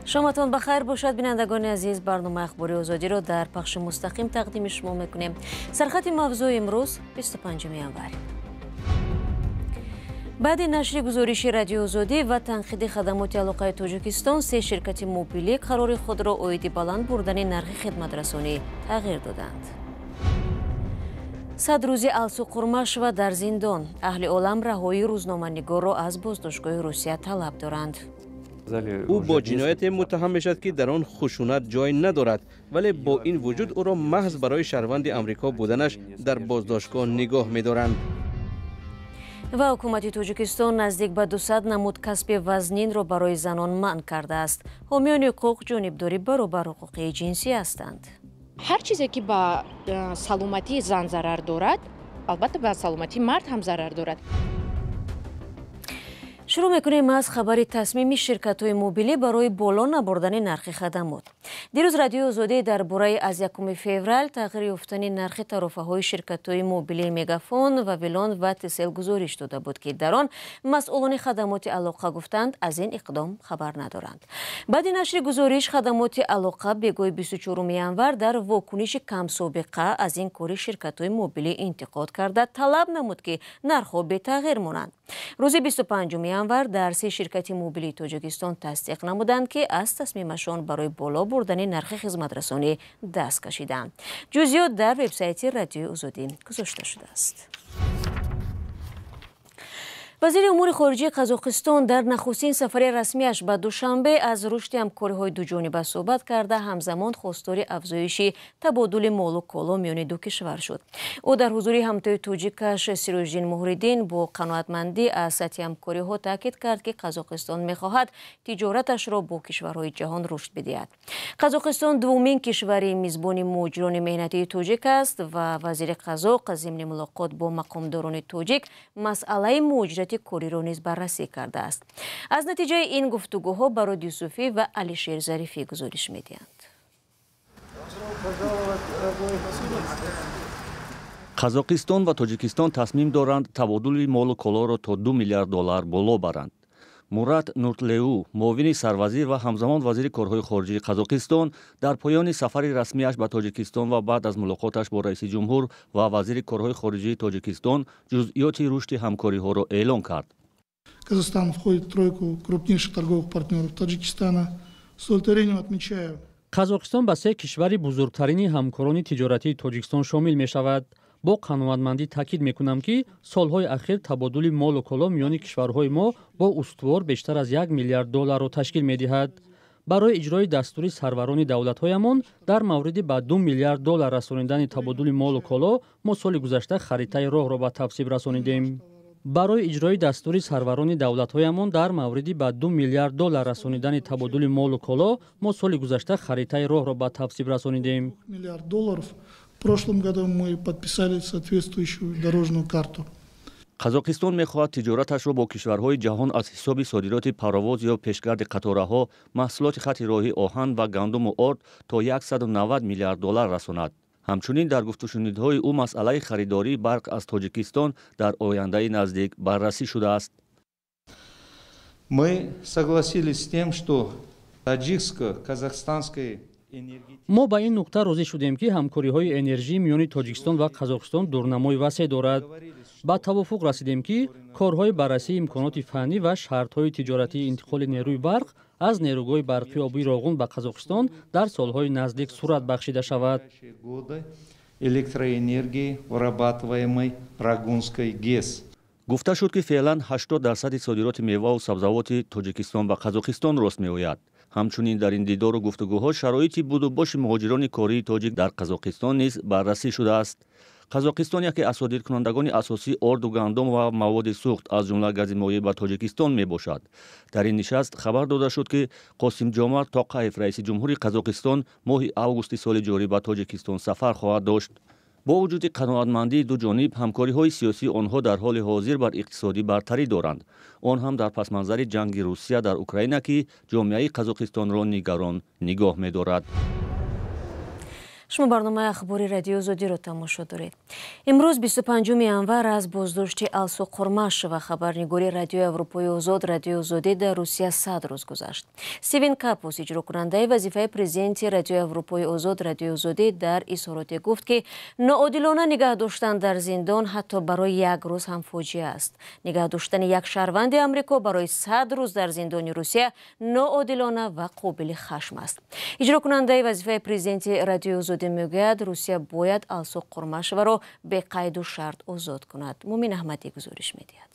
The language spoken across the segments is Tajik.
Шоматон ба хайр бошад, бинандагони азиз. Барномаи Ахбори Озодиро дар пахши мустақим тақдими шумо мекунем. Сархати мавзӯи имрӯз, 25 январ. Баъди нашри гузориши Радиои Озодӣ ва танқиди хадамоти алоқаи Тоҷикистон, се ширкати мобилӣ қарори худро оиди баланд бурдани нархи хидматрасонӣ тағйир доданд. 100 рӯзи Алсу Қурмашова дар зиндон. Аҳли олам раҳоии рӯзноманигорро аз боздоштгоҳи Русия талаб доранд. Ӯ бо ҷинояте муттаҳам мешавад, ки дар он хушунат ҷой надорад, вале бо ин вуҷуд ӯро маҳз барои шаҳрванди Амрико буданаш дар боздоштгоҳ нигоҳ медоранд. Ва ҳукумати Тоҷикистон наздик ба 200 намуд касби вазнинро барои занон манъ кардааст. Ҳомиёни ҳуқуқ ҷонибдори баробарҳуқуқии ҷинсӣ ҳастанд. Ҳар чизе, ки ба саломатии зан зарар дорад, албатта, ба саломатии мард ҳам зарар дорад. Шурӯъ мекунем аз хабари тасмими ширкатҳои мобилӣ барои боло набурдани нархи хадамот. Дирӯз Радиои Озодӣ дар бораи аз 1 феврал тағйир ёфтани нархи тарофаҳои ширкатҳои мобилии Мегафон, Вавилон ва Тисел гузориш дода буд, ки дар он масъулони хадамоти алоқа гуфтанд, аз ин иқдом хабар надоранд. Баъди нашри гузориш хадамоти алоқа бегоҳи 24 январ дар вокуниши камсобиқа аз ин кори ширкатҳои мобилӣ интиқод карда, талаб намуд, ки нархҳо бетағйир монанд. Рӯзи 25 январ дар се ширкати мобилии Тоҷикистон тасдиқ намуданд, ки аз тасмимашон барои боло бурдани нархи хизматрасонӣ даст кашиданд. Ҷузъиёт дар вебсайти Радиои Озодӣ гузошта шудааст. Вазири умури хориҷии Қазоқистон дар нахустин сафари расмиаш ба Душанбе аз рушди ҳамкориҳои дуҷониба суҳбат карда, ҳамзамон хостори афзоиши табодули молу коло миёни ду кишвар шуд. Ӯ дар ҳузури ҳамтои тоҷикаш Сироҷиддин Муҳриддин бо қаноатмандӣ аз сатҳи ҳамкориҳо таъкид кард, ки Қазоқистон мехоҳад тиҷораташро бо кишварҳои ҷаҳон рушд бидиҳад. Қазоқистон дуввумин кишвари мизбони муҳоҷирони меҳнатии тоҷик аст ва вазири қазоқ зимни мулоқот бо мақомдорони тоҷик масъалаи муҳоҷирати кориро низ баррасӣ кардааст. Аз натиҷаи ин гуфтугӯҳо Барод Юсуфӣ ва Алишер Зарифӣ гузориш медиҳанд. Қазоқистон ва Тоҷикистон тасмим доранд, табодули молу колоро то 2 миллиард доллар боло баранд. Мурат Нуртлеу, муовини сарвазир ва ҳамзамон вазири корҳои хориҷии Қазоқистон, дар поёни сафари расмиаш ба Тоҷикистон ва баъд аз мулоқоташ бо раиси ҷумҳур ва вазири корҳои хориҷии Тоҷикистон ҷузъиёти рушди ҳамкориҳоро эълон кард. Казахстан входит в тройку крупнейших торговых партнеров Таджикистана. С удовлетворением отмечаю. Қазоқистон ба се кишвари бузургтарини ҳамкорони тиҷоратии Тоҷикистон шомил мешавад. Бо қаноатмандӣ таъкид мекунам, ки солҳои ахир табодули молу коло миёни кишварҳои мо бо устувор бештар аз 1 миллиард долларро ташкил медиҳад. Барои иҷрои дастури сарварони давлатҳоямон дар мавриди ба 2 миллиард доллар расонидани табодули молу коло мо соли гузашта харитаи роҳро ба тасвиб расонидем. Барои иҷрои дастури сарварони давлатҳоямон дар мавриди ба 2 миллиард доллар расонидани табодули молу коло мо соли гузашта харитаи роҳро ба тасвиб расонидем. Миллиард долларов. В прошлом году мы подписали соответствующую дорожную карту. Қазоқистон мехоҳад тиҷораташро бо кишварҳои ҷаҳон аз ҳисоби содироти паровоз ё пешгарди қатораҳо, маҳсулоти хати роҳи оҳан ва гандуму орд то 190 миллиард доллар расонад. Ҳамчунин дар гуфтушунидҳои ӯ масъалаи харидории барқ аз Тоҷикистон дар ояндаи наздик баррасӣ шудааст. Мы согласились с тем, что таджикско-казахстанской Мо ба ин нуқта розӣ шудем, ки ҳамкориҳои энержӣ миёни Тоҷикистон ва Қазоқистон дурнамои васеъ дорад. Ба тавофуқ расидем, ки корҳои баррасии имконоти фаннӣ ва шартҳои тиҷоратии интиқоли нерӯи барқ аз нерӯгоҳи барқи обии Роғун ба Қазоқистон дар солҳои наздик сурат бахшида шавад. Электроэнергии, вырабатываемой Рогунской ГЭС. Гуфта шуд, ки феълан 80 дарсади содироти меваву сабзавоти Тоҷикистон ба Қазоқистон рост меояд. Ҳамчунин дар ин дидору гуфтугӯҳо шароити будубоши муҳоҷирони кории тоҷик дар Қазоқистон низ баррасӣ шудааст. Қазоқистон яке аз содиркунандагони асосии орду, гандум ва маводи сӯхт, аз ҷумла гази моеъ, ба Тоҷикистон мебошад. Дар ин нишаст хабар дода шуд, ки Қосимҷомарт Тоқаев, раиси ҷумҳури Қазоқистон, моҳи августи соли ҷорӣ ба Тоҷикистон сафар хоҳад дошт. Бо вуҷуди қаноатмандии ду ҷониб, ҳамкориҳои сиёсии онҳо дар ҳоли ҳозир бар иқтисодӣ бартарӣ доранд, он ҳам дар пасманзари ҷанги Русия дар Украина, ки ҷомеаи Қазоқистонро нигарон нигоҳ медорад. Шумо барномаи ахбори Радиои Озодиро тамошо доред. Имрӯз 25 январ аз боздошти Алсу Қурмашева, хабарнигори Радиои Аврупои Озод, Радиои Озодӣ дар Русия 100 рӯз гузашт. Стивен Капус, иҷрокунандаи вазифаи президенти Радиои Аврупои Озод, Радиои Озодӣ, дар изҳороте гуфт, ки ноодилона нигаҳ доштан дар зиндон ҳатто барои як рӯз ҳам фоҷиа аст. Нигаҳ доштани як шаҳрванди Амрико барои 100 рӯз дар зиндони Русия ноодилона ва қобили хашм аст. Иҷрокунандаи вазифаи президенти Радиои Озодӣ мегӯяд, Русия бояд Алсу Қурмашеваро беқайду шарт озод кунад. Мумин Аҳмадӣ гузориш медиҳад.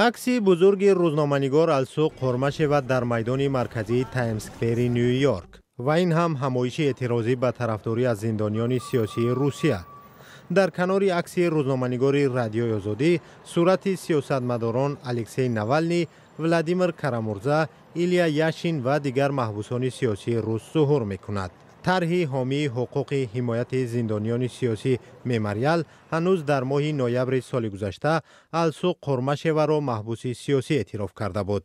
Акси бузурги рӯзноманигор Алсу Қурмашева дар майдони марказии Таймсквери Ню-Йорк ва ин ҳам ҳамоиши эътирозӣ ба тарафдорӣ аз зиндониёни сиёсии Русия. Дар канори акси рӯзноманигори Радиои Озодӣ сурати сиёсатмадорон Алексей Навални, Владимир Карамурза, Илия Яшин ва дигар маҳбусони сиёсии рус зуҳур мекунад. Тарҳи ҳомии ҳуқуқи ҳимояти зиндониёни сиёсӣ Мемориал ҳанӯз дар моҳи ноябри соли гузашта Алсу Қурмашеваро маҳбуси сиёсӣ эътироф карда буд.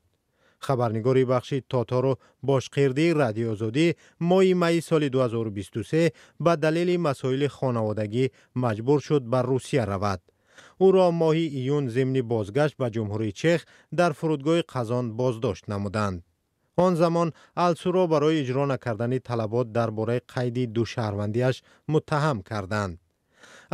Хабарнигори бахши тотору бошқирдии Радиои Озодӣ моҳи майи соли 2023 ба далели масоили хонаводагӣ маҷбур шуд ба Русия равад. Ӯро моҳи июн зимни бозгашт ба Ҷумҳурии Чех дар фурудгоҳи Қазон боздошт намуданд. Он замон Алсуро барои иҷро накардани талабот дар бораи қайди ду шаҳрвандиаш муттаҳам карданд.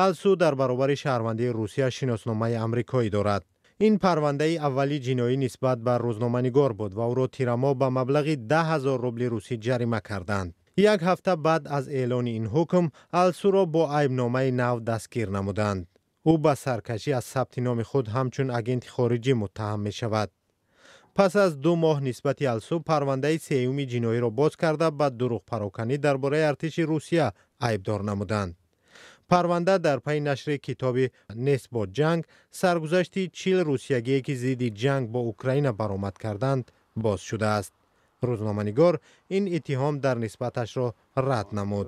Алсу дар баробари шаҳрвандии Русия шиносномаи амрикоӣ дорад. Ин парвандаи аввали ҷиноӣ нисбат ба рӯзноманигор буд ва ӯро тирамоҳ ба маблағи 10 000 рубли русӣ ҷарима карданд. Як ҳафта баъд аз эълони ин ҳукм Алсуро бо айбномаи нав дастгир намуданд. Ӯ ба саркашӣ аз сабти номи худ ҳамчун агенти хориҷӣ муттаҳам мешавад. Пас аз 2 моҳ нисбати Алсу парвандаи сеюми ҷиноиро боз карда, ба дурӯғпароканӣ дар бораи артиши Русия айбдор намуданд. Парванда дар пайи нашри китоби «Нест бо ҷанг: саргузашти 40 русиягие, ки зидди ҷанг бо Украина баромад карданд» боз шудааст. Рӯзноманигор ин иттиҳом дар нисбаташро рад намуд.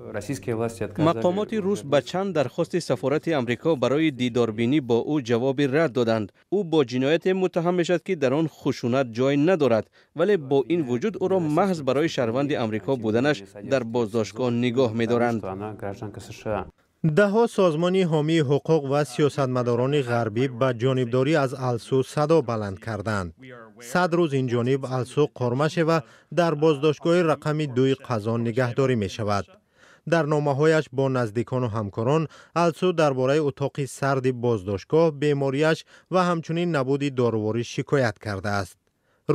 Мақомоти рус ба чанд дархости сафорати Амрико барои дидорбинӣ бо ӯ ҷавоби рад доданд. Ӯ бо ҷинояте муттаҳам мешавад, ки дар он хушунат ҷой надорад, вале бо ин вуҷуд ӯро маҳз барои шаҳрванди Амрико буданаш дар боздоштгоҳ нигоҳ медоранд. Даҳҳо созмони ҳомии ҳуқуқ ва сиёсатмадорони ғарбӣ ба ҷонибдорӣ аз Алсу садо баланд карданд. 100 рӯз инҷониб Алсу Қормашева дар боздоштгоҳи рақами дуи Қазон нигаҳдорӣ мешавад. Дар номаҳояш бо наздикону ҳамкорон Алсу дар бораи утоқи сарди боздоштгоҳ, бемориаш ва ҳамчунин набуди доруворӣ шикоят кардааст.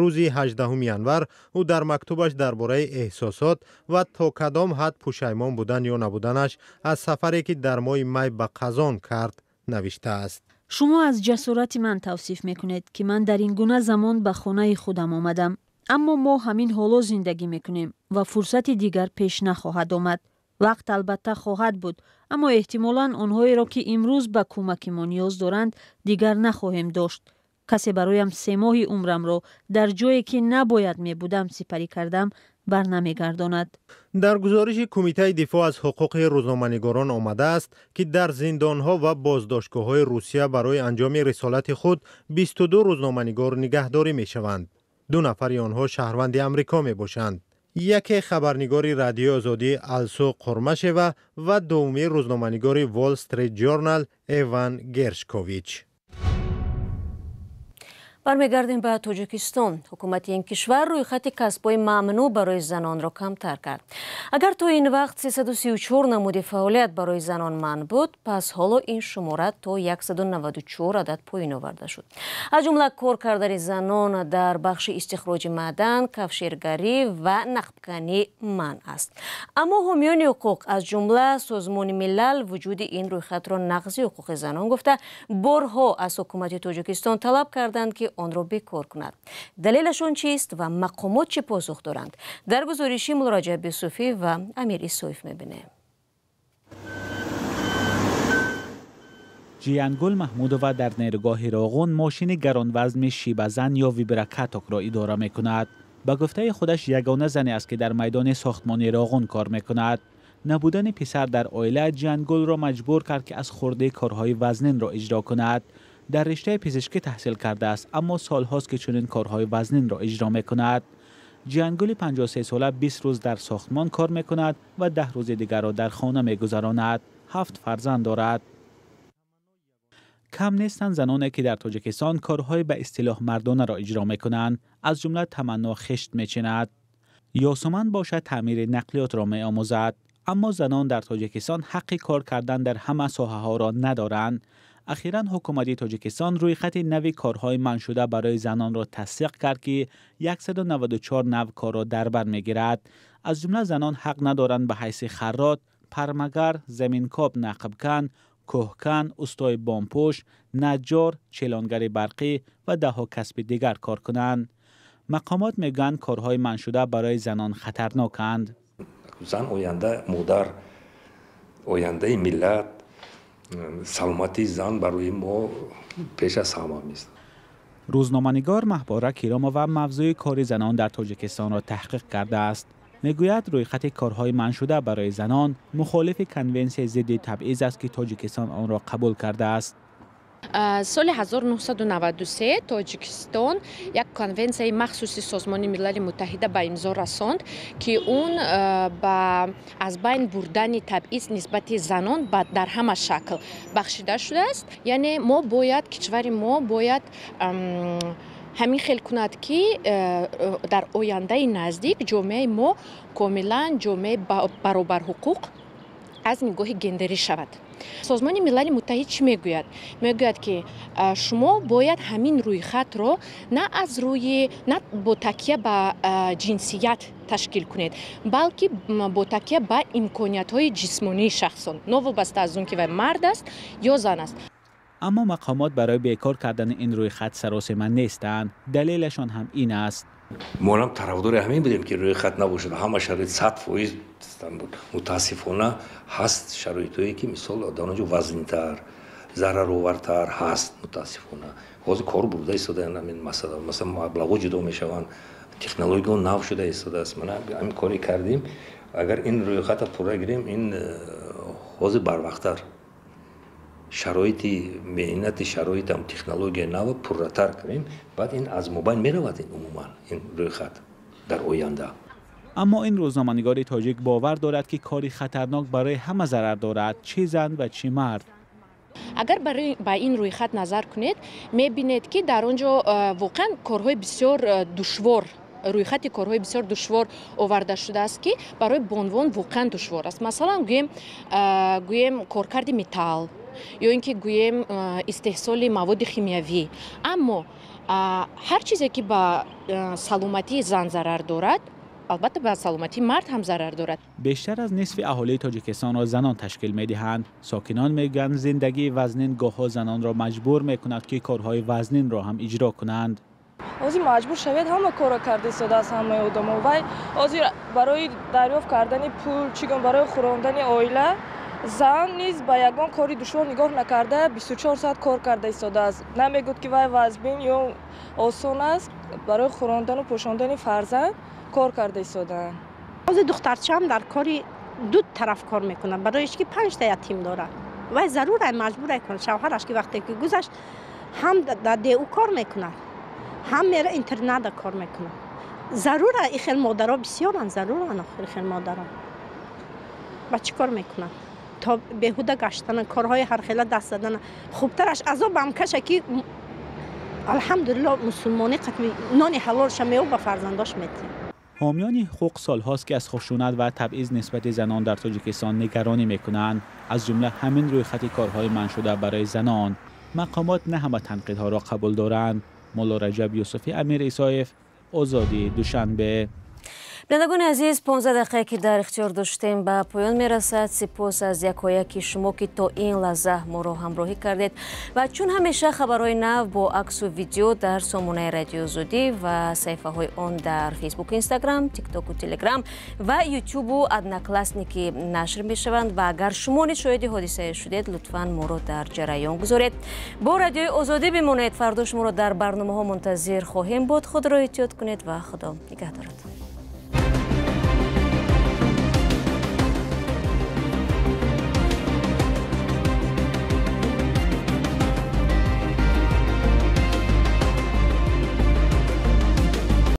Рӯзи 18 январ ӯ дар мактубаш дар бораи эҳсосот ва то кадом ҳад пушаймон будан ё набуданаш аз сафаре, ки дар моҳи май ба Қазон кард, навиштааст. Шумо аз ҷасорати ман тавсиф мекунед, ки ман дар ин гуна замон ба хонаи худам омадам, аммо мо ҳамин ҳоло зиндагӣ мекунем ва фурсати дигар пеш нахоҳад омад. Вақт албатта хоҳад буд, аммо эҳтимолан онҳоеро, ки имрӯз ба кӯмаки мо ниёз доранд, дигар нахоҳем дошт. Касе бароям 3 моҳи умрамро дар ҷое, ки набояд мебудам, сипарӣ кардам, барнамегардонад. Дар гузориши Кумитаи дифоъ аз ҳуқуқи рӯзноманигорон омадааст, ки дар зиндонҳо ва боздоштгоҳҳои Русия барои анҷоми рисолати худ 22 рӯзноманигор нигаҳдорӣ мешаванд. Ду нафари онҳо шаҳрванди Амрико мебошанд: яке хабарнигори Радиои Озодӣ Алсу Қурмашева ва дуввумӣ рӯзноманигори Wall Street Journal Эван Гершкович. Бармегардем ба Тоҷикистон. Ҳукумати ин кишвар рӯйхати касбҳои мамнӯъ барои занонро камтар кард. Агар то ин вақт 334 намуди фаъолият барои занон манъ буд, пас ҳоло ин шумора то 194 адад поён оварда шуд. Аз ҷумла кор кардани занон дар бахши истихроҷи маъдан, кафшергарӣ ва нақбканӣ манъ аст. Аммо ҳомиёни ҳуқуқ, аз ҷумла Созмони Милал, вуҷуди ин рӯйхатро нақзи ҳуқуқи занон гуфта, борҳо аз ҳукумати Тоҷикистон талаб карданд, ки онро бекор кунад. Далелашон чист ва мақомот чӣ посух доранд, дар гузориши Муллораҷаб Юсуфӣ ва Амир Исоев мебинем. Ҷиянгул Маҳмудова дар нерӯгоҳи Роғун мошини гаронвазни шибазан ё виброкатокро идора мекунад. Ба гуфтаи худаш, ягона зане аст, ки дар майдони сохтмони Роғун кор мекунад. Набудани писар дар оила Ҷиянгулро маҷбур кард, ки аз хурдӣ корҳои вазнинро иҷро кунад. Дар риштаи пизишкӣ таҳсил кардааст, аммо солҳост, ки чунин корҳои вазнинро иҷро мекунад. Ҷиангули 53 сола 20 рӯз дар сохтмон кор мекунад ва 10 рӯзи дигарро дар хона мегузаронад. 7 фарзанд дорад. Кам нестанд заноне ки дар Тоҷикистон корҳои ба истилоҳ мардонаро иҷро мекунанд. Аз ҷумла Таманно хишт мечинад. Ёсуман бошад таъмири нақлиётро меомӯзад. Аммо занон дар Тоҷикистон ҳаққи кор кардан дар ҳама соҳаҳоро надоранд. Ахиран ҳукумати Тоҷикистон рӯйхати нави корҳои манъшуда барои занонро тасдиқ кард, ки 194 нав корро дар бар мегирад. Аз ҷумла занон ҳақ надоранд ба ҳайси харрот, пармагар, заминкоб нақбкан, кӯҳкан, устои бомпӯш, наҷҷор, челонгари барқӣ ва даҳҳо касби дигар кор кунанд. Мақомот мегӯянд, корҳои манъшуда барои занон хатарноканд. Зан оянда модар, ояндаи миллат, саломатии зан барои мо пеш аз ҳама меистад. Рӯзноманигор Маҳбора Киромова мавзӯи кори занон дар Тоҷикистонро таҳқиқ кардааст. Мегӯяд, рӯйхати корҳои манъшуда барои занон мухолифи конвенсияи зидди табъиз аст, ки Тоҷикистон онро қабул кардааст. Соли 1993 Тоҷикистон як конвенсияи махсуси Созмони Милали Муттаҳида ба имзо расонд, ки он ба аз байн бурдани табъиз нисбати занон дар ҳама шакл бахшида шудааст. Яъне мо бояд, кишвари мо бояд ҳамин хел кунад, ки дар ояндаи наздик ҷомеаи мо комилан ҷомеаи баробарҳуқуқ аз нигоҳи гендерӣ шавад. Созмони Милали Муттаҳид чӣ мегӯяд? Мегӯяд, ки шумо бояд ҳамин рӯйхатро на аз рӯи на бо такя ба ҷинсият ташкил кунед, балки бо такя ба имкониятҳои ҷисмонии шахсон, новобаста аз он ки вай мард аст ё зан аст. Аммо мақомот барои бекор кардани ин рӯйхат саросема нестанд. Далелашон ҳам ин аст. Мо ҳам тарафдори ҳамин будем, ки рӯйхат набошад, ҳама шароит 100% буд. Мутаассифона ҳаст шароитҳое, ки мисол дар он ҷо вазнинтар, зараровартар ҳаст. Мутаассифона ҳозир кор бурда истодаанд ҳамин масъала. Масалан, маблағҳо ҷудо мешаванд, технологияҳо нав шуда истодааст. Мана ҳамин коре кардем. Агар ин рӯйхатро пурра гирем, ин ҳозир барвақттар шароити меҳнати, шароитам технология нава пурратар кунем, баъд ин аз мобайн меравад, ин умуман ин рӯйхат дар оянда. Аммо ин рӯзноманигори тоҷик бовар дорад, ки кори хатарнок барои ҳама зарар дорад, чӣ зан ва чӣ мард. Агар ба ин рӯйхат назар кунед, мебинед, ки дар он ҷо воқеан корҳои бисёр душвор, рӯйхати корҳои бисёр душвор оварда шудааст, ки барои бонвон воқеан душвор аст. Масалан, гӯем коркарди металл ё ин ки гӯем истеҳсоли маводи химиявӣ. Аммо ҳар чизе, ки ба саломатии зан зарар дорад, албатта ба саломатии мард ҳам зарар дорад. Бештар аз нисфи аҳолии Тоҷикистонро занон ташкил медиҳанд. Сокинон мегӯянд, зиндагии вазнин гоҳҳо занонро маҷбур мекунад, ки корҳои вазнинро ҳам иҷро кунанд. Ҳозир маҷбур шавед, ҳама корро карда истодааст ҳамаи одамо. Вай ҳозир барои дарёфт кардани пул, чӣ гум, барои хӯрондани оила, зан низ ба ягон кори душвор нигоҳ накарда 24 соат кор карда истодааст. Намегӯяд, ки вай вазбин ё осон аст, барои хӯрондану пӯшондани фарзанд кор карда истодаанд. Ҳозир духтарчаам дар кори ду тараф кор мекунад, барои ки 5та ятим дорад. Вай зарур маҷбур кунад. Шавҳараш ки вақте ки гузашт, ҳам дар ДУ кор мекунад, ҳам мера интерната кор мекунад. Зарура, и хел модаро бисёранд, заруранд охир хел модаро. Ба чӣ кор мекунанд? То беҳуда гаштана, корҳои ҳархела даст задана. Хубтараш азобам каша, ки алҳамдулилло мусулмонӣ қатми нони ҳалолша мео ба фарзандош метиҳад. Ҳомиёни ҳуқуқ солҳост, ки аз хушунат ва табъиз нисбати занон дар Тоҷикистон нигаронӣ мекунанд. Аз ҷумла ҳамин рӯйхати корҳои манъшуда барои занон. Мақомот на ҳама танқидҳоро қабул доранд. Мулло Раҷаб Юсуфӣ, Амир Исоев, Озодӣ, Душанбе. Бинандагони азиз, 15 дақиқае ки дар ихтиёр доштем ба поён мерасад. Сипос аз якояки шумо, ки то ин лаҳза моро ҳамроҳӣ кардед. Ва чун ҳамеша хабарҳои нав бо аксу видео дар сомонаи Радиои Озодӣ ва саҳифаҳои он дар Фейсбуку, Инстаграм, Тиктоку, Телеграм ва Ютубу Одноклассники нашр мешаванд. Ва агар шумо низ шоҳиди ҳодисае шудед, лутфан моро дар ҷараён гузоред. Бо Радиои Озодӣ бимонед. Фардо шуморо дар барномаҳо мунтазир хоҳем буд. Худро эҳтиёт кунед ва Худо нигаҳдорад.